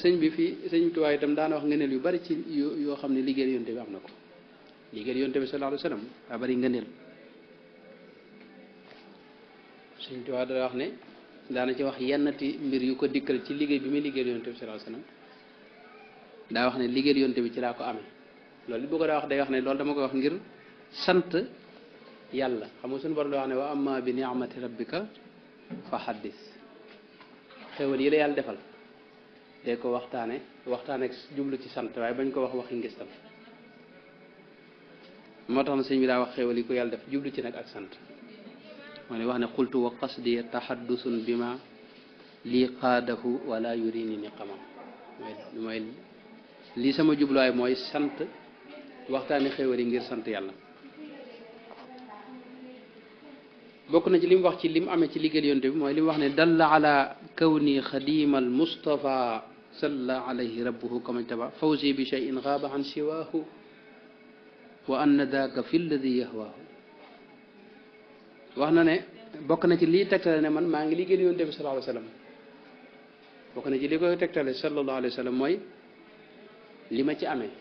sëñ bi fii sëñ Tuubaa itam daana wax ngëneel yu bari ci yoo xam ne liggéeyal yonte bi am na ko liggéeyal yonte bi sallallahu alayhi wa sallam daa bari ngëneel sëñ Tuubaa da wax ne daana ci wax yennati mbir yu ko dikkal ci liggéey bi muy liggéeyal yonte bi sallallahu alayhi wa sallam daa wax ne liggéeyal yonte bi ci laa ko amee loolu li bu ko daa wax day wax ne loolu dama koy wax ngir sant yàlla xam nga suñu borom da wax ne wa amma bi ni'mati rabbika fa haddis xéwal yi la yàlla defal te ko waxtaane ak jublu ci sant waaye bañ ko wax waxi ngistal moo tax na sëñ bi daa wax xéwal yi ko yàlla def jublu ci nag ak sant moo ne wax ne xultu wa qasdi tahaddusun bima lii qaadahu wala yurini niqamam mooy lii sama jubluwaay mooy sant waxtaane xéwal yi ngir sant yàlla bokk na ci li mu wax ci li mu amee ci liggéey yonte bi mooy li mu wax ne dalla ala kawni xadimal mustafa salla alayhi rabbuhu kama taba fawzi bi shay'in gaaba an siwaahu wa anna daaka fi lladi yahwaahu wax na ne bokk na ci lii tegtale ne man maa ngi liggéey yonte bi sallallahu alayhi wa sallam bokk na ci li koy tegtale sallallahu alayhi wa sallam mooy li ma ci amee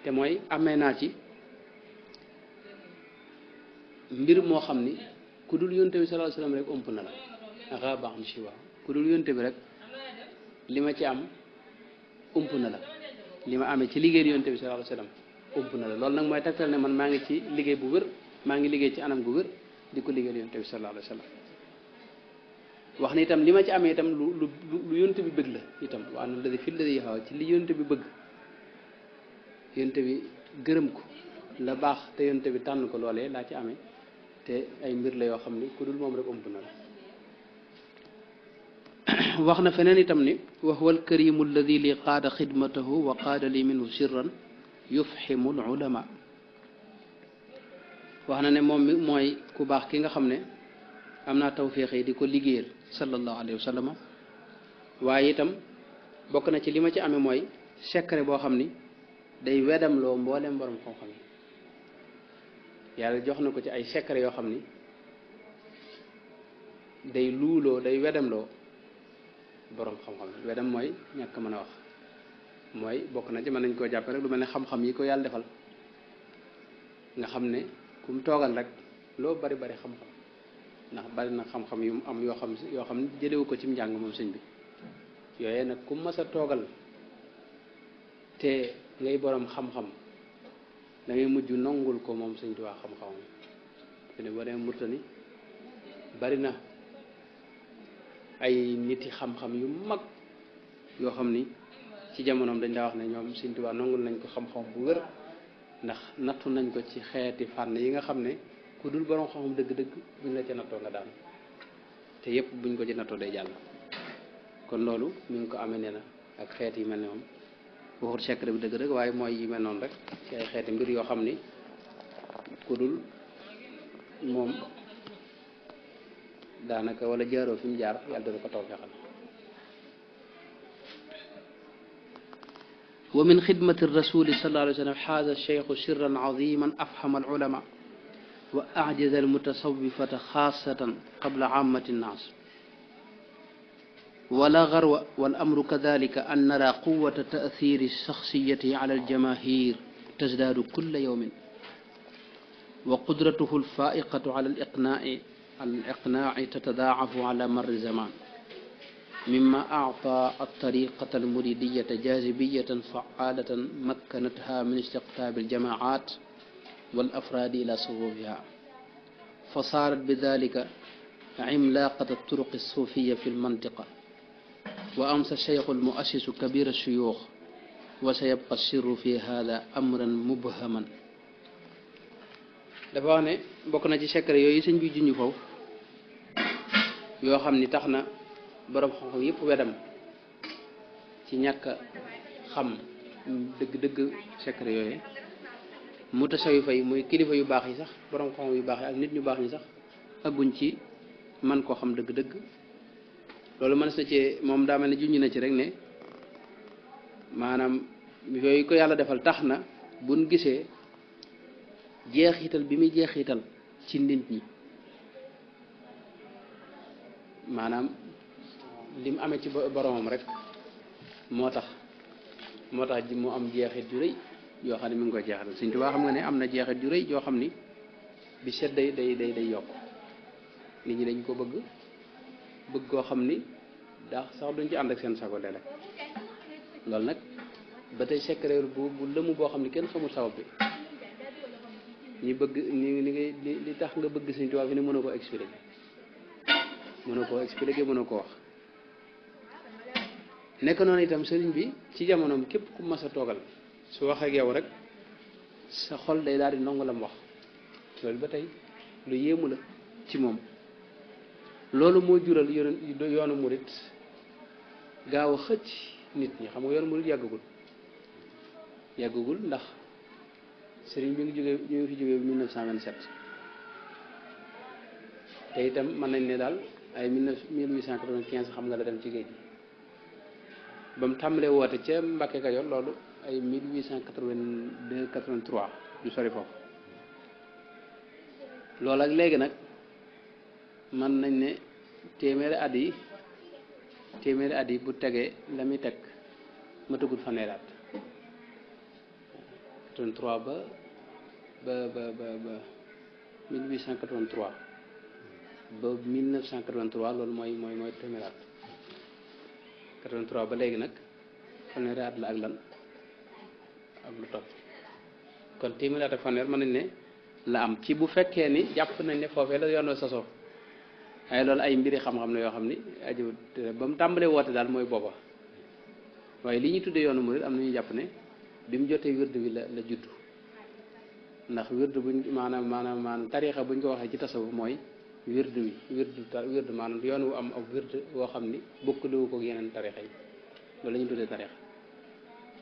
te mooy amee naa ci mbir moo xam ni ku dul yonte bi sallallahu alayhi wa sallam rek ëmp na la gaaba an siwaahu ku dul yonte bi rek li ma ci am ëmp na la li ma amee ci liggéey yonte bi sallallahu alayhi wa sallam ëmp na la loolu nag mooy tegtal ne man maa ngi ci liggéey bu wér maa ngi liggéey ci anam gu wér di ko liggéey yonte bi sallallahu alayhi wa sallam wax ni itam li ma ci amee itam lu yonte bi bëgg la itam wa anna alladi fi lladi yaxawa ci li yonte bi bëgg yonte bi gërëm ko la baax te yonte bi tànn ko loolee laa ci amee te ay mbir la yoo xam ni ku dul moom rek ëmp na la wax na feneen itam ni wa huwa alkarimu alladi li qaada xidmatahu wa qaada li minhu sirran yufhimu al ulama wax na ne moom mi mooy ku baax ki nga xam ne am naa tawféex yi di ko liggéeyal sallallahu alayhi wa sallam waaye itam bokk na ci li ma ci amee mooy secret boo xam ni day wedam loo mboolem borom xam-xam yi yàlla jox na ko ci ay secret yoo xam ni day luuloo day wedam loo borom xam-xam yi wedam mooy ñàkk mën a wax mooy bokk na ci mën nañ koo jàppe rek lu mel ne xam-xam yi ko yàlla defal nga xam ne ku mu toogal rek loo bari bari xam-xam ndax bari na xam-xam yu mu am yoo xam ne jëlewu ko ci njàng moom sëñ bi yooyee nag ku mas a toogal te ngay borom xam-xam da ngay mujj nongul ko moom sëñ Tuubaa xam-xamam te ne boo demee Murtani bari na ay niti xam-xam yu mag yoo xam ni ci jamonoom dañ daa wax ne ñoom sëñ Tuubaa nongul nañ ko xam-xam bu wér ndax nattu nañ ko ci xeeti fànn yi nga xam ne ku dul borom xam-xam dëgg-dëgg buñ la ca nattoo nga daan te yépp buñ ko ci nattoo day jàll kon loolu mi ngi ko amee nee na ak xeet yi mel ne moom waxut secret bi dëgg-dëgg waaye mooy yi mel noonu rek ci ay xeeti mbir yoo xam ni ku dul moom daanaka wala jaaroo fi mu jaar yàlla dana ko taw fexal wa min xidmati rasuli sallallahu alayhi wa sallam xaaza cheikhu sirran aziman afhama al ulama wa ajaza al mutasawifata xaasatan qabla aamati nnaas wala garwa wal amru kadalika an nara quwata taasiri shaxsiyatihi ala aljamahir tazdaadu kulla yawmin wa qudratuhu alfaiqatu ala aliqnaaci tatadaacafu ala marri zaman mima actaa altariqata almuridiyata jazibiyatan facaalatan makkanatha min istiqtaabi aljamacat والأفراد إلى صفوفها فصارت بذلك عملاقة الطرق الصوفية في المنطقة وأمس الشيخ المؤسس كبير الشيوخ وسيبقى السر في هذا أمرا مبهما dafa wax ne bokk na ci secret yooyu sëñ bi junj foofu yoo xam ni tax na borom xam-xam yëpp wedam ci ñàkk xam dëgg-dëgg secret yooyu mutasawifa yi mooy kilifa yu baax yi sax borom xam yu baax yi ak nit ñu baax ñi sax agguñ ci man koo xam dëgg-dëgg loolu mën na ci moom daa mel ne junj na ci rek ne maanaam yooyu ko yàlla defal tax na buñ gisee jeexital bi muy jeexital ci nit ñi maanaam li mu amee ci boromam rek moo tax ji mu am jeexit ju rëy yoo xam ne mi ngi koy jeexal Sëñ Tuubaa xam nga ne am na jeexit ju rëy yoo xam ni bi set day yokk nit ñi dañ ko bëgg koo xam ni daa sax duñ ci ànd ak seen sago léeg-léeg loolu nag ba tey secret bu lëmu boo xam ne kenn xamul sabab bi ñi bëgg li tax nga bëgg Sëñ Tuubaa fi ne mënoo koo expliquer mënoo koo wax nekk noonu itam sëriñ bi ci jamonoom képp ku mas a toogal su wax ak yow rek sa xol day daal di nangu la mu wax loolu ba tey lu yéemu la ci moom loolu moo jural yoonu murit gaaw a xëcc nit ñi xam nga yoonu murit yàggagul ndax sëriñ bi ñu ngi fi jógee 1927 te itam mën nañ ne daal ay 1895 xam nga la dem ci géej gi ba mu tàmbalee woote ca Mbàkke Kajoor loolu ay 1882 83 du sori foofu loolu ak léegi nag mën nañ ne téeméeri at yi bu tegee la muy teg ma tëggut fanweeri at 83 ba 1883 ba 1983 loolu mooy téeméeri at 83 ba léegi nag fanweeri at la ak lan ak lu topp kon téeméeri at ak fanweer mën nañ ne la am ci bu fekkee ni jàpp nañ ne foofee la yoon wa sosoo ay loolu ay mbiri xam-xam ne yoo xam ni aju ba mu tàmbalee woote daal mooy booba waaye li ñuy tuddee yoonu murid am na ñu jàpp ne bi mu jotee wird bi la juddu ndax wird buñ maanaam tariixa buñ ko waxee ci tasawuf mooy wird maanaam yoon wu am ak wird woo xam ni bokkalewu ko yeneen tariixa yi loolu la ñuy tuddee tariixa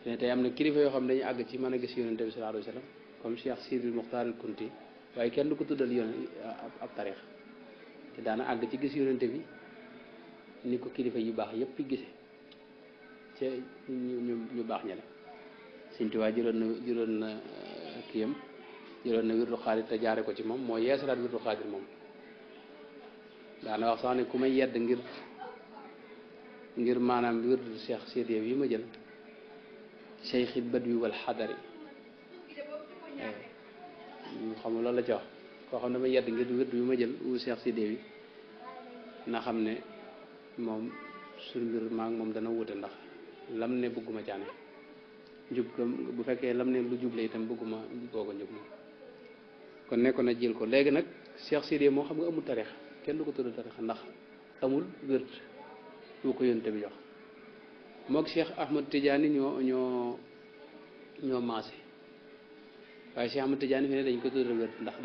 te tey am na kilifa yoo xam ne dañuy àgg ci mën a gis yonente bi sallallahu alayhi wa sallam comme Cheikh Sidi Muxtaar al Kunti waaye kenn du ko tuddal yoon ab tariixa te daana àgg ci gis yonente bi ni ko kilifa yu baax yépp gise ca ñu baax ña la Sëñ Tuubaa jëloon na kiyam jëloon na wirdu xaadir te jaare ko ci moom moo yeesalaat wirdu xaadir moom daana wax sax ne ku may yedd ngir maanaam wirdu Cheikh Sidi yi ma jël Cheikh Badwi wal Xadari xam nga loolu la ci wax koo xam ne ma yedd ngir wirdu bi ma jël wu Cheikh Sidi yi na xam ne moom suñu mbir maa ngi moom dana wute ndax lam ne bëgguma caane njub bu fekkee lam ne lu juble itam bëgguma koo ko njub moom kon nekkoon na jël ko léegi nag Cheikh Sidi moo xam nga amul tarix kenn du ko tudd tarix ndax amul wérd bu ko yónte bi jox moog Cheikh Ahmad Tidiane ñoo maase waaye Cheikh Ahmad Tidiane fi ne dañ ko tudd wérd ndax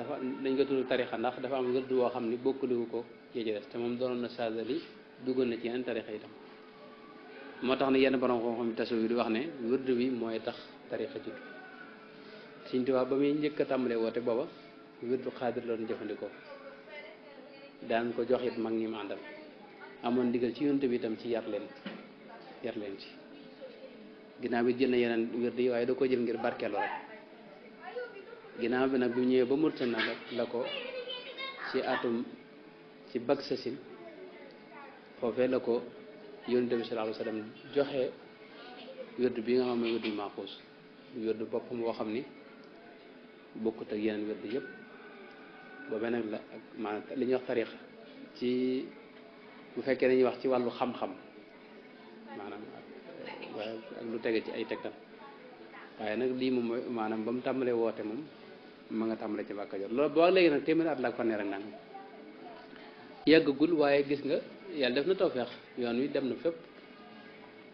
dañ ko tudd tarixa ndax dafa am wérd woo xam ni bokkaliwu ko yéegi des te moom doonoon na saadali duggoon na ci yeneen tarixa itam moo tax ne yenn borom xam-xam tasawuf bi di wax ne wérd bi mooy tax tarixa judd Sëñ Tuubaa ba muy njëkk a tàmbalee woote booba wérdu xaadir la doon jëfandikoo daan ko jox it mag ñi ma àndal amoon ndigal ci yonte bi itam ci yar leen ci ginnaaw bi jël na yeneen wérd yi waaye da ko jël ngir barkeelu rek ginnaaw bi nag bu ñëwee ba Mauritanie nag la ko ci atum ci bag sasin foofee la ko yonte bi sallallahu alayhi wa sallam joxe wérd bi nga xam ne wérdu maaxuus wérdu boppam woo xam ni bokkut ak yeneen wérd yëpp boobee nag la ak maanaam li ñuy wax tariix ci bu fekkee dañuy wax ci wàllu xam-xam maanaam ak lu tege ci ay tegtal waaye nag lii moom mooy maanaam ba mu tàmbalee woote moom ma nga tàmbalee ci Mbàkke Kajoor loolu boo léegi nag téeméeri at la ak fanweer ak nangam yàggagul waaye gis nga yàlla def na tawfeex yoon wi dem na fépp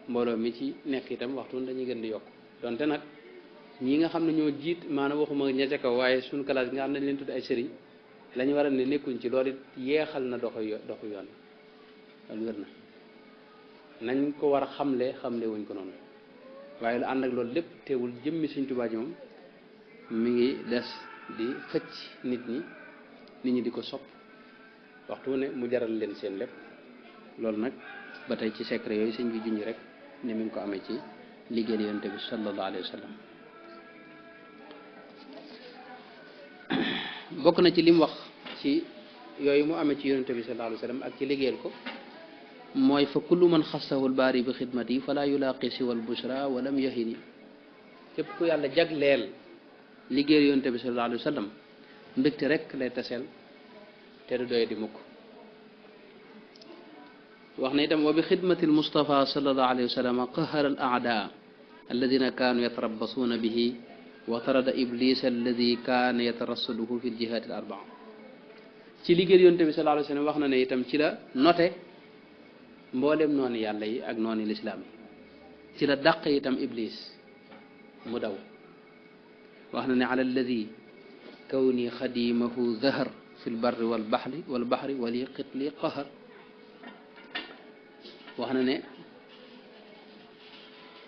mbooloo mi ci nekk itam waxtu dañuy gën di yokk donte nag ñi nga xam ne ñoo jiit maanaam waxuma ña ca kaw waaye suñu classe bi nga xam ne dañ leen tudd ay sëriñ la ñu war a ne nekkuñ ci loolu it yeexal na doxu yoon loolu wér na nañ ko war a xamle wuñ ko noonu waaye lu ànd ak loolu lépp teewul jëmmi Sëñ Tuubaa ji moom mi ngi des di xëcc nit ñi di ko sopp waxtu ne mu jaral leen seen lépp loolu nag ba tey ci secret yooyu sëñ bi junj rek ne mi ngi ko amee ci liggéey yonent bi sallallahu alayhi wa sallam bokk na ci lim wax ci yooyu mu amee ci yonent bi sallallahu alayhi wa sallam ak ci liggéeyal ko mooy fa kullu man xassahu lbaari bi xidmati fala yulaaqi siwa albushra walam yahini képp ku yàlla jagleel liggéey yonte bi sallallahu alayhi wa sallam mbégte rek lay taseel te du doy di mukk wax na itam wa bi xidmati almustafa sallallahu alayhi wa sallam qahara al aadaa alladina kaanu yatarabasuuna bihi wa tarada iblis alladi kaana yatarassaduhu fi ljihaati al arbaa ci liggéey yonte bi sallallahu alayhi wa sallam wax na ne itam ci la note mboolem noonu yàlla yi ak noonu lislaam yi ci la dàq itam iblis mu daw wax na ne ala alladi kawni xadimahu zahar fi lbarri walbaxri wali qitli qahar wax na ne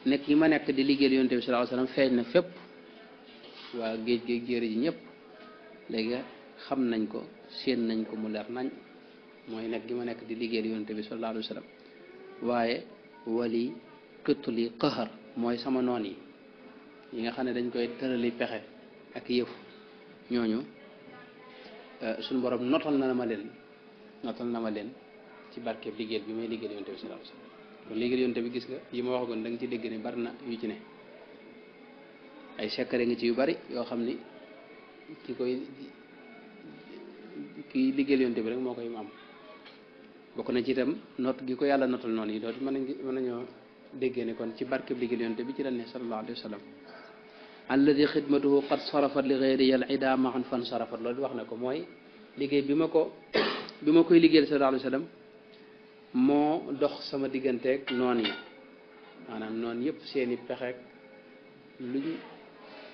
nekk gi ma nekk di liggéeyal yonte bi sallallahu alayhi wasallam feeñ na fépp waa géej géej jéeri ji ñëpp léegi xam nañ ko séen nañ ko mu leer nañ mooy nekk gi ma nekk di liggéeyal yonte bi sallallahu alayhi wasallam waaye wali qitli qahar mooy sama noon yi nga xam ne dañ koy tërali pexe ak yëf ñooñu suñu borom notal na ma leen ci barkeeb liggéeyal bi may liggéeyal yonte bi sallallahu alayhi wasallam kon liggéeyal yonte bi gis nga yi ma waxagoon da nga ci dégg ne bari na yu ci ne ay sekkare nga ci yu bari yoo xam ni kii liggéeyal yonte bi rek moo koy am bokk na ci itam not gi ko yàlla notal noonu yi dooti mën nañoo déggee ne kon ci barkeeb liggéeyal yonte bi ci la ne sallallahu alayhi wasallam alladi xidmatuhu qad sarafat li gayri al ida maan fan sarafat loolu wax na ko mooy liggéey bi ma koy liggéeyal sallallahu alayhi wasallam moo dox sama digganteeg noon yi maanaam noonu yëpp seeni pexeek luñ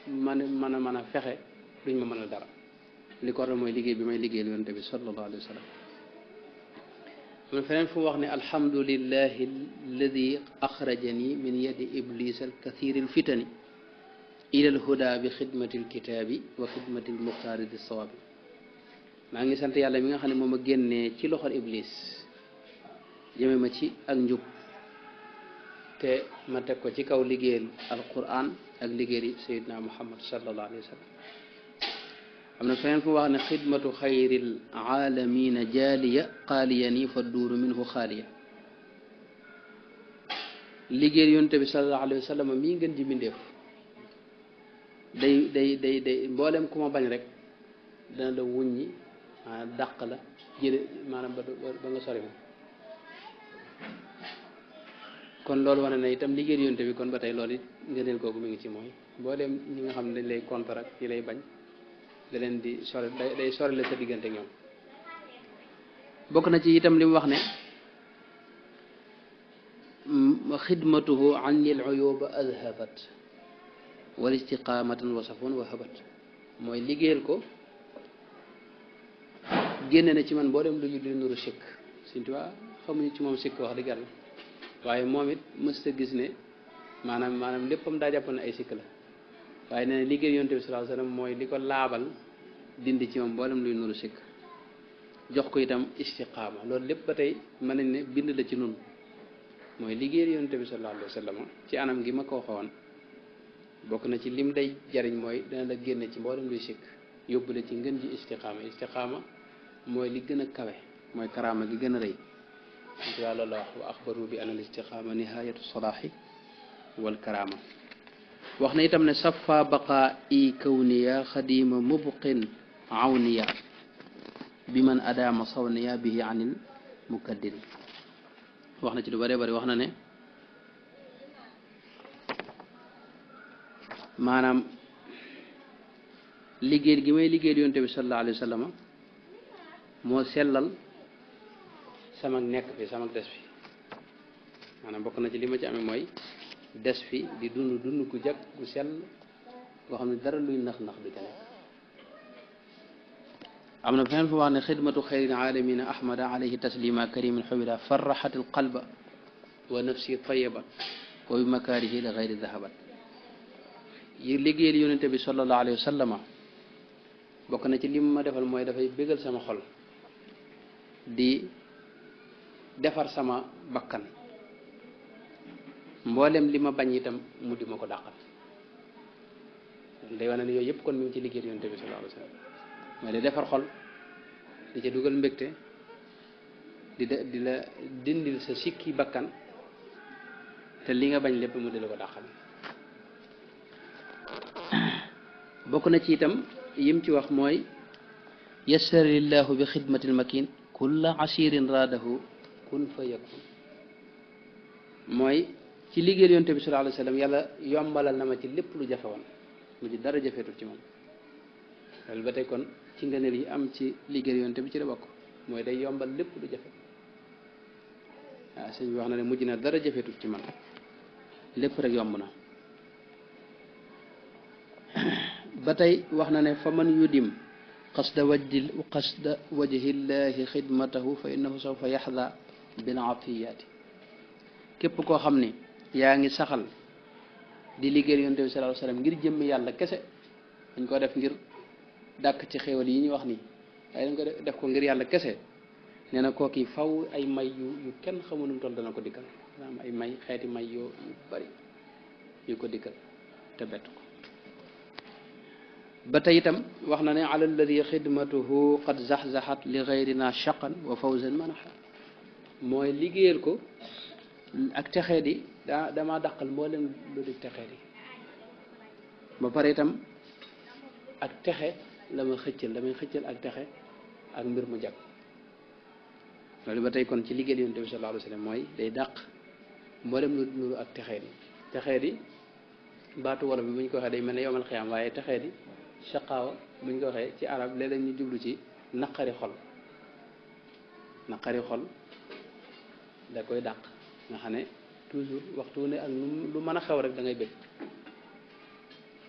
mën a fexe luñ ma mënal dara li ko war mooy liggéey bi may liggéeyal yonte bi sallallahu alayhi wasallam am na feneen fu mu wax ne alhamdulillahi alladi axrajani min yadi iblis alkathiri alfitani ila alhuda bi xidmati alkitaabi wa xidmati almuxtaari di sawaabi maa ngi sant yàlla mi nga xam ne moom a génnee ci loxol iblis jëme ma ci ak njub te ma teg ko ci kaw liggéeyal alquran ak liggéeyal sayidna muhammad sallallahu alayhi wa sallam am na feneen fu wax ne xidmatu xayril aalamina jaaliya xaaliyani fa duuru minhu xaaliya liggéeyal yonte bi sallallahu alayhi wa sallam mii ngeen ji mbindeef day mboolem ku ma bañ rek dana la wuññi maanaam dàq la jële maanaam ba nga sori ma kon loolu wane na itam liggéey yonte bi kon ba tey loolu it ngëneel googu mi ngi ci mooy mboolem ñi nga xam ne dañ lay contre ak yi lay bañ da leen di sori day sori la sa diggante ñoom bokk na ci itam li mu wax ne xidmatuhu anni al uyuba adhabat wal istiqamatan wasafun wa habat mooy liggéeyal ko génne na ci man mboolem lu ñu di nuru sikk Sëñ Tuubaa xamuñu ci moom sikk wax dëgg yàlla waaye moom it mësta gis ne maanaam léppam daa jàpp ne ay sikk la waaye nee na liggéey yonte bi sallallahu alayhi wasallam mooy li ko laabal dindi ci moom mboolem luy nuru sikk jox ko itam istiqaama loolu lépp ba tey mën nañ ne bind la ci nun mooy liggéey yonte bi sallallahu alayhi wasallam ci anam gi ma ko waxoon bokk na ci lim day jariñ mooy dana la génne ci mboolem luy sikk yóbbule ci ngën ji istiqaama mooy li gën a kawe mooy karaama gi gën a rëy yaa loolu la wax wa axbaru bi anal istiqaama nihayatu salaahi wal karaama wax na itam ne safa baqaa i kawniya xadima mubqin awniya bi man adaama sawniya bihi anil mukaddiri wax na ci lu bëree bëri wax na ne maanaam liggéey gi may liggéeyal yonte bi sallallahu alayhi wa sallam moo sellal sama nekk fi sama des fi maanaam bokk na ci li ma ci amee mooy des fi di dund gu jag gu sell goo xam ne dara luy nax du ca nekk am na feneen fu wax ne xidmatu xayril alamina ahmada alayhi taslima karimin xubida farraxat al qalba wa nafsi tayibat wa bi makaarihi li xayri dahabat yi liggéeyal yonente bi sallallahu alayhi wa sallama bokk na ci li ma defal mooy dafay bégal sama xol di defar sama bakkan mboolem li ma bañ itam mu di ma ko dàqal day wane ne yooyu yëpp kon mi ngi ci liggéeyal yonente bi sallallahu alayhi wa sallam mooy day defar xol di ca dugal mbégte di la dindil sa sikki bakkan te li nga bañ lépp mu di la ko dàqal. bokk na ci itam yim ci wax mooy yasarillahu bi xidmatil makin kulla asirin raadahu kun fa yakun. mooy ci liggéeyal yonte bi sallallahu alayhi wa sallam yàlla yombalal na ma ci lépp lu jafe woon mu ji dara jafeetul ci moom. loolu ba tey kon ci ngëneel yi am ci liggéeyal yonte bi ci la bokk mooy day yombal lépp lu jafe. waaw sëñ bi wax na ne mujj na dara jafeetul ci man lépp rek yomb na. ba tey wax na ne fa man yudim qasda wajhillahi xidmatahu fa innahu sawfa yaxda bil afiyaati. képp koo xam ni yaa ngi saxal di liggéey yonent bi sallallahu alayhi wasallam ngir jëmmi yàlla kese, dañ ko def ngir dàkk ci xéewal yi ñu wax nii, waaye dañ ko def ko ngir yàlla kese, nee na kooki faw ay may yu kenn xamu nu mu toll dana ko dikkal. dana am ay may xeeti may yu bari yu ko dikkal te bett ko. ba tey itam wax na ne ala alladi xidmatuhu qad zaxzaxat li gayrina shaqan wa fawzan manaxa. mooy liggéeyal ko ak texee di dama dàqal mboolem lu di texee di. ba pare itam ak texe la ma xëccal damay xëccal ak texe ak mbir mu jag. loolu ba tey kon ci liggéeyal yonent bi sallallahu alayhi wa sallam mooy day dàq mboolem lu nuru ak texee di. texee di baatu wolof bi bu ñu ko waxee day mel ne yowmal xiyaam, waaye texee di shaqaawa bu ñu ko waxee ci arab léeg-léeg ñu jublu ci naqari xol. naqari xol da koy dàq nga xam ne toujours waxtu ne ak lu mën a xew rek da ngay bëgg.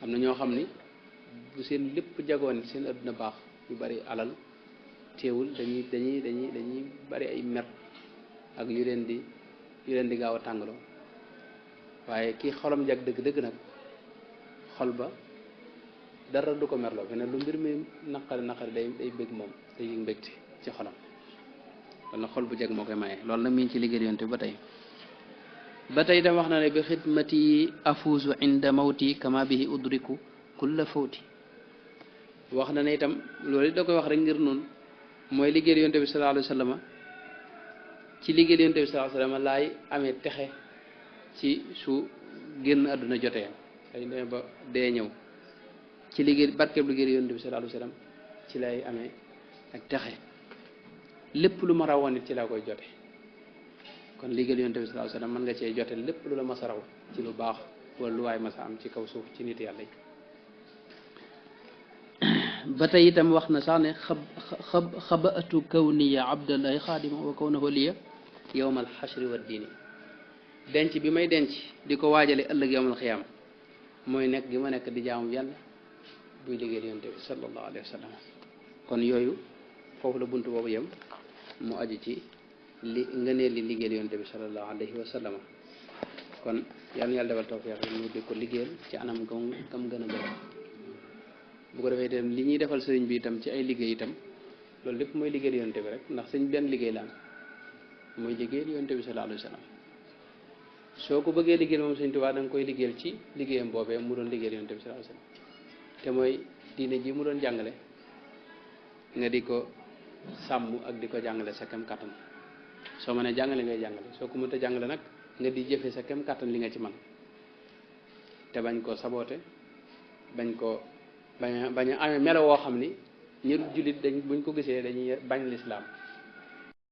am na ñoo xam ni bu seen lépp jagoon seen adduna baax yu bari alal teewul dañuy bari ay mer ak yu leen di gaaw a tàngaloo. waaye kii xolam jag dëgg-dëgg nag xol ba dara du ko merloo fi ne lu mbir mi naqari day bëgg moom day yëg mbégte ci xolam. wala xol bu jag moo koy maye. loolu nag mi ngi ci liggéey yonte ba tey itam wax na ne bi xidmati afuusu inda mawti kama bihi udriku kulla fawti. wax na ne itam loolu da koy wax rek ngir noonu mooy liggéey yonte bi sallallahu alayhi wa sallam. ci liggéey yonte bi sallallahu alayhi wa sallam laay amee texe ci su génn àdduna jotee dañ demee ba dee ñëw. ci liggéey barkeeb liggéey yonent bi sallallahu alayhi wasallam ci lay amee ak texe lépp lu ma rawoon nit ci laa koy jote. kon liggéey yonent bi sallallahu alayhi wasallam mën nga cee jote lépp lu la mas a raw ci lu baax wala lu waay mas a am ci kaw suuf ci nit yàlla yi. ba tey itam wax na sax ne xabaatu kawniya abdallahi xaadima wa kawnahu liya yowmal xashri wa diini. denc bi may denc di ko waajale ëllëg yowmal xiyaam mooy nekk gi ma nekk di jaamu yàlla buy liggéeyal yonte bi sallallahu alayhi wa sallam. kon yooyu foofu la buntu boobu yem mu aju ci li ngëneel li liggéeyal yonte bi sallallahu alayhi wa sallam. kon yàlla defal tawfiq ñu di ko liggéeyal ci anam gam gën a bëri. bu ko defee itam li ñuy defal sëriñ bi itam ci ay liggéey itam loolu lépp mooy liggéeyal yonte bi rek, ndax sëñ benn liggéey la am mooy liggéeyal yonte bi sallallahu alayhi wa sallam. soo ko bëggee liggéeyal moom Sëñ Tuubaa da nga koy liggéeyal ci liggéeyam boobee mu doon liggéeyal yonent bi sallallahu alayhi wasallam te mooy diine ji mu doon jàngale nga di ko sàmm ak di ko jàngale sa kem kàttan. soo mënee jàngale ngay jàngale, soo ko mënta jàngale nag nga di jëfe sa kem kàttan li nga ci man te bañ koo saboote bañ a amee melo woo xam ni ñi jullit buñ ko gisee dañuy bañ lislaam